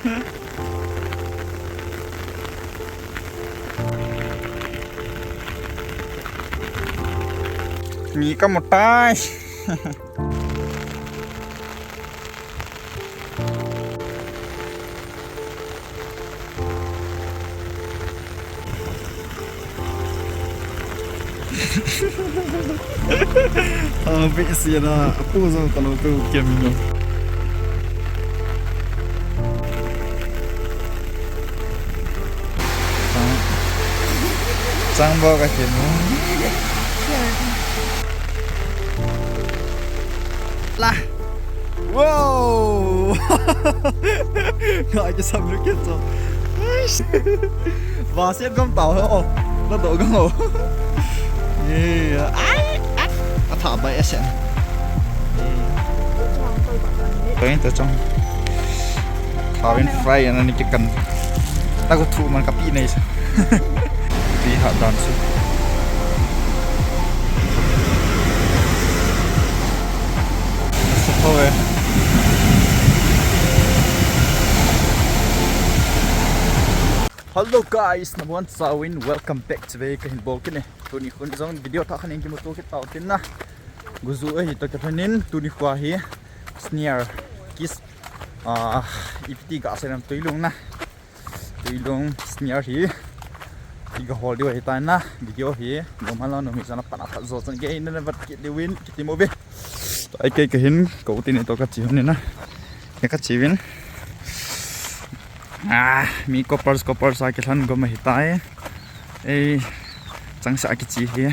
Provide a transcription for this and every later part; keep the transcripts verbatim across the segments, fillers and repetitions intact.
Mi kamu tai. A, beh sena, apu jong talou pe u kem no. Chang, chang bo ka kem no. La. Wow! Nga kisam lu kit so. Eish. Va set gam tao ho. Na do gam ho. Ye, ai, ai. A tha bai a sen. Toi to chong. Tha win fry ana ni kikan. Ta ko thu man ka pi nei sa. Pi ha dan su. Hello guys, nabonchauvin welcome back to the kahin bol kit e. Tuni khun jong video thah khat in kimuto kit tau tin na. Guju ahi to ka thanin tuni khua hi snare kiss, ah, ipiti ga selam tuilung na. Tuilung snare hi. Iga hol diu ahitai na. Video hi. Gom hala no mi sana pana khat jo chan ge na vat kit diu in kiti mo be. Ai kei kahin ko tin to ka chi hon ni na. Ka chi vin. Ah, mi coppers, coppers a kilhan gom ahitai. Ei, changsa kichi hi.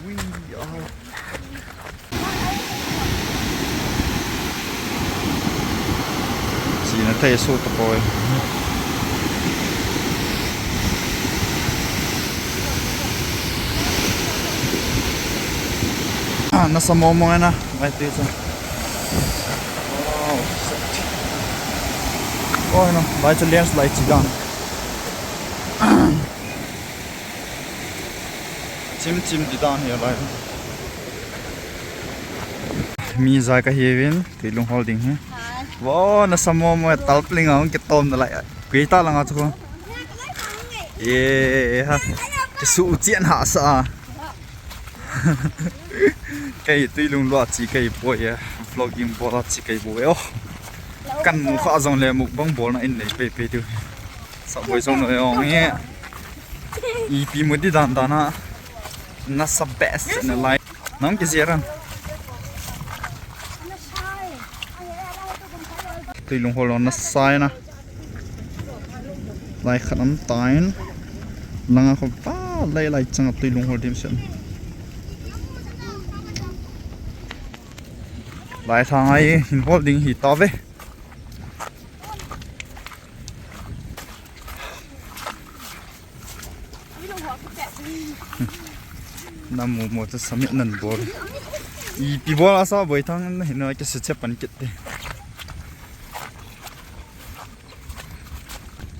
Ui, ah. Sina thei su tapoi. Ah, nasa momo na, vai tu chu. Wow, shit. Oi no, vai chu landslide chi dan. Chim chim ti dan hi lai. Mi ja ka hi vin, tuilung hol ding hi. Hai. Wow, nasa momo, talpling a hung kitom na lai. Kui ta langa chu ko. Ye ha. Kisu chian ha sa. Kei tuilung lua chi kei boi e. Vlogging bol a chi kei boi e. Oh. Kan mu kha jong le mukbang bol na in nei pe pe tu. Sa boi jong no yong e. Ipi mu di dan dan a. Nasa best na lai. Nang ki jia ran. Tuilung hol na sai na. Lai khat am tain. Langa kho pa lai lai chang tuilung hol dim sen. Lai thang ai hin hol ding hi ta ve. Na mu mo chu submit nan bol. Ipi bol a sa boi thang na hin na ke se che pan kit te.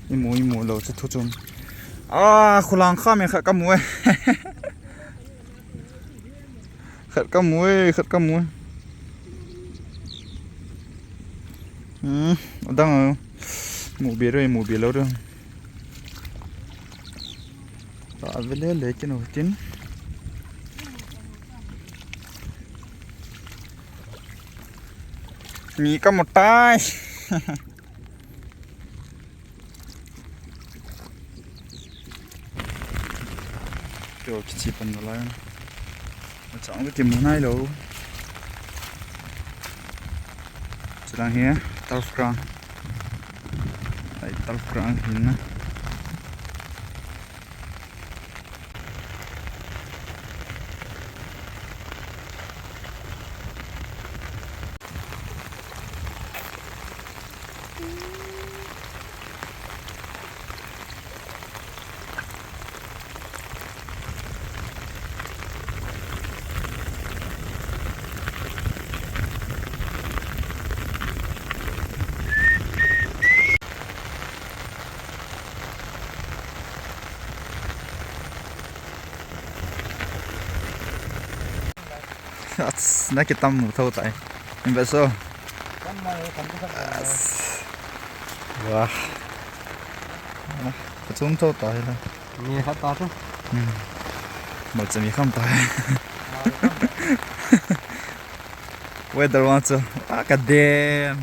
Imu imu lo chu thu chum. A, khulang kha me kha ka mu e. Khat ka mu e, khat ka mu e. Hmm, adang a. Mu be re, mu be lo re. Ta ve le le kin u tin. Mi ka mu tai. Kio kichi pan na lai. Achang kimu nai lo. Chulang hi turf ground. Ai, turf ground hin na. Ats, na kitam mu tho tai. Be so. Wah. Ka chum tho tai la. Ni kha ta tu. Hmm. Mo chami kham tai. Weather wa chu. Ah, ka den.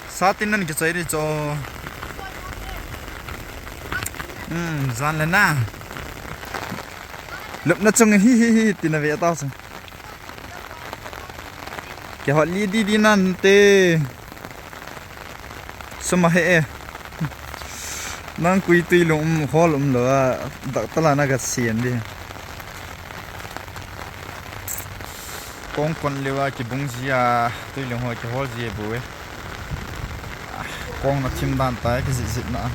Sa tin nan kichai ri cho. Hmm, jan le na. Lupna chung hi hi hi tina ve ta chu. Kihot li di di nan te. Suma he e. Nang kui tui lung um hol um lo a. Dak tala na ka sian di. Kong kon lewa kibung zia, tui lung ho kihol zia bu e. Kong na thim dan tai, kizit zit na.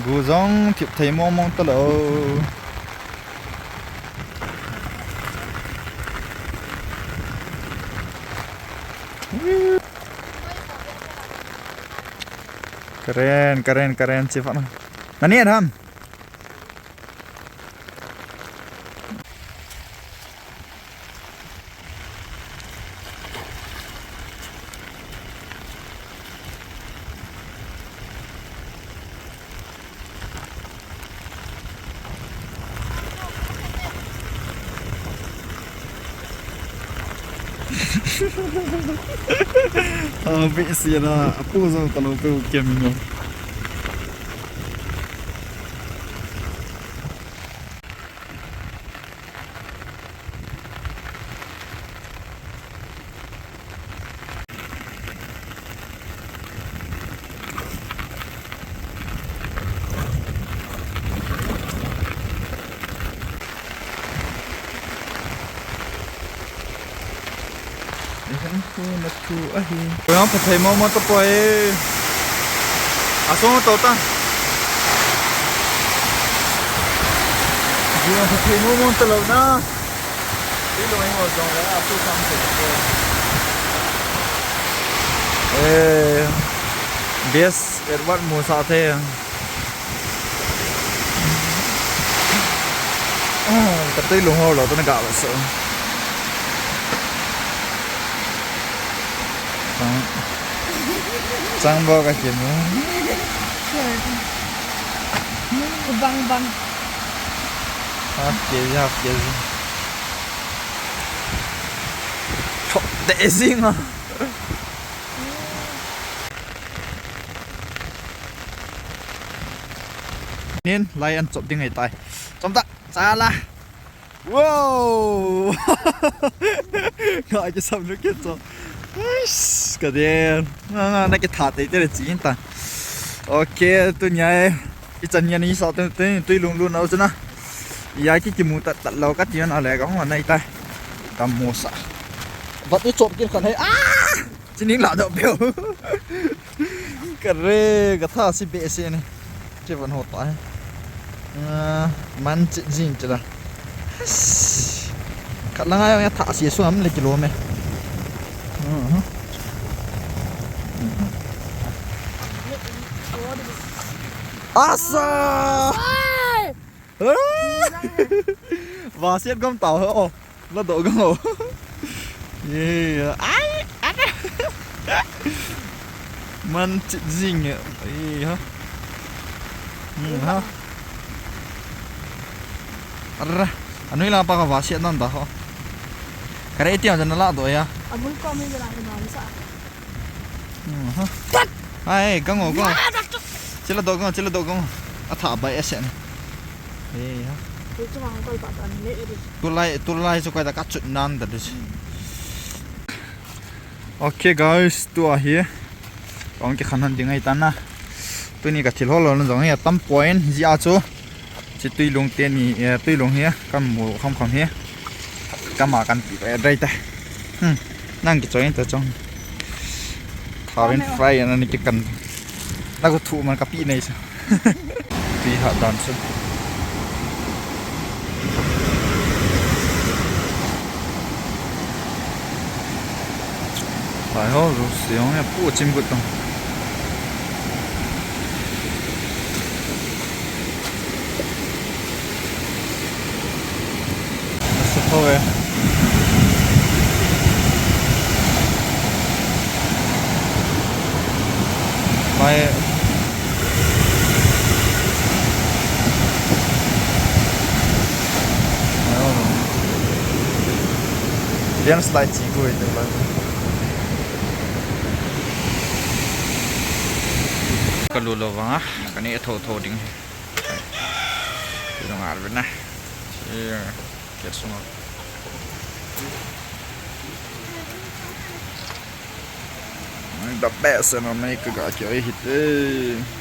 Gu jong thip thei mong mong ta lo. Karen, karen, karen, chi fa na. Nani a tham? A, be si na, a pu zo ta lo pe u kem no. Ehan ko na thu ahi. Ko yang pathai mo mo to poi. Asong to ta. Ko yang pathai mo mo to lo na. Ti lo ai ho jong le a tu sam se. Eh, best Edward mo sa the. Ah, ka tui lung ho lo, tu na ga ba so. Chang, chang bo ka kim. Bang, bang. Half K G, half K G. Chok de zing a. Nin, lai an chop ding ahi tai. Chom ta, chala. Wow! Nga kisam nu ke cho. Eish, ka den. Nga, nga, na kitha tei tei le chi ta. Okay, tunia e. Ichan nia ni sa tu, tu, tui lung lung nau chu na. Ya ki kimu tat tat lo ka ti na le ka hong nai tai. Tam mo sa. Bat ni chop kin khan hai. Ah! Chining la do peo. Kare, ka tha si be se ni. Che van ho ta hai. Ah, man chi jing chi la. Khat la ngai ya tha si su am le kilo me. Mhm. Asa! Ai! Va siat gam tau ho. La do gam ho. Ye, ai, ai. Man chit jing ye. Ye, ha. Hmm, ha. Arra. Anui la pa ka va siat nan da ho. Kare ti an la do ya. Abul ko mi la ni ma sa. Hmm, ha. Ai, gang o, gang o. Chila do gang o, chila do gang o. A tha bai esen. Ei ha. Tulai, tulai chu kai da ka chut nan da dis. Okay guys, tua hi. Kong ki khan han ding ai ta na. Tuni ka thil hol lo na jong hi a tam point ji a chu. Chi tuilung te ni, eh, tuilung hi, kan mu kham kham hi. Kama kan pi bai dai ta. Hmm. Nang kichoi ta chong. Tharin fry na ni ki kan. Na ko thu man ka pi nei sa. Pi ha dan su. Pai ho, ru siong ya pu chim gut tong. Mai. Landslide chi ko ite la. Ka lu lo vang a, ka ni tho tho ding. Ti lo ngal ve na. Chi, ke sunga. The best and Omega ga kyo hite.